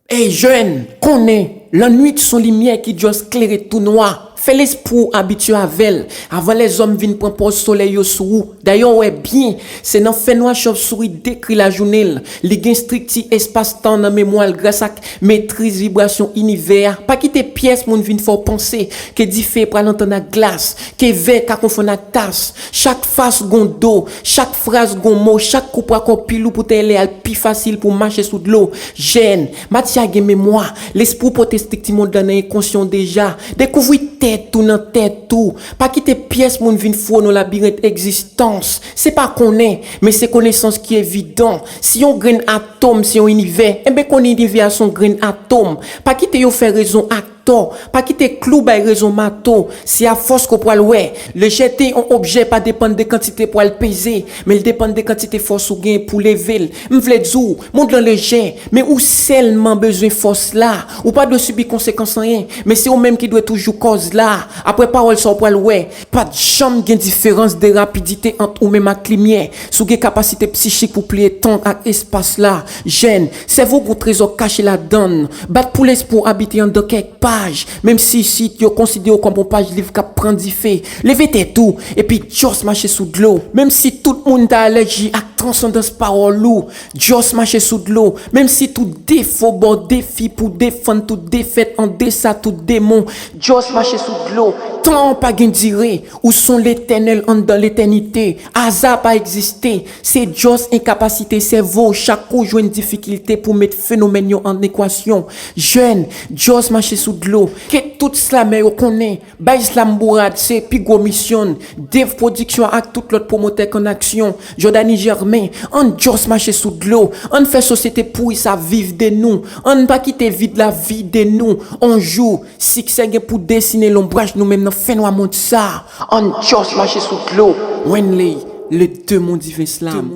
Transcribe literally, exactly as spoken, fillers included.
Ey jèn, konnen, lannwit s on limyè ki just klere tou nwa. Fè lespri w abitye avè l, avan lèzòm vin pran pòz solèy yo sou ou. Dayè w wè byen, se nan fènwa chòvsouri dekri lajounen l. Li gen estrikti espas-tan nan memwa l gras ak metriz vibrasyon inivè a. Pa kite pyès moun vin fè w panse ke dife pral antann ak glas, ke vè ka konfonn ak tas. Chak fas gon do, chak fraz gon mo, chak kou pral kò pi lou pou tèlè al pi fasil pou mache sou dlo. Jèn, matyè a gen memwa, lespri w pote estrikti mond lan nan enkonsyan w deja. Dekouvri tèt ou nan tèt ou. Pa kite pyès moun vin foure w nan labirent egzistans. Se pa konnen, men se konesans ki evidan. Si yon grenn atòm se yon inivè, enben konnen inivè a se yon grenn atòm. Pa kite yo fè rezon ak tò. Pa kite klou bay rezon mato. Se afòs ke w pral wè. Lejète yon objè pa depann de kantite pwa l peze, men l depann de kantite fòs ou gen pou leve l. M vle di w, mond lan lejè, men ou sèlman bezwen fòs la. Ou pa dwe sibi konsekans anyen, men se ou menm ki dwe toujou kòz la. Apre pawòl sa w pral wè, pa t janm gen diferans de rapidite ant ou menm ak limyè. Si w gen kapasite psichik pou pliye tan ak espas la, jèn, sèvo w gon trezò kache ladan l. Bat pou lespri w abite anndan kèk paj, menm si isit yo konsidere w kòm yon paj liv k ap pran dife. Leve tèt ou, epi just mache sou dlo. Menm si tout moun ta alèji ak transandans pawòl ou, just mache sou dlo. Menm si tout defo ba w defi pou defann tout defèt andesa tout demon, just mache sou dlo. Tan an pa gen dire, ou s on letènèl anndan letènite. Aza pa egziste, se just enkapasite sèvo w chak kou w jwenn difikilte pou met fenomèn yo an ekwasyon. Jèn, just mache sou dlo. Ke tout slamè yo konnen, bay slam bourad se pi gwo misyon n. Dave Production ak tout lòt pwomotè k an aksyon. Jordany Germain, ann just mache sou dlo. Ann fè sosyete pouri sa viv de nou. Ann pa kite vid la vide nou. On jou, siksè gen pou desine lonbraj nou menm nan fènwa mond sa. Ann just mache sou dlo. Wenley, le démon divin slam.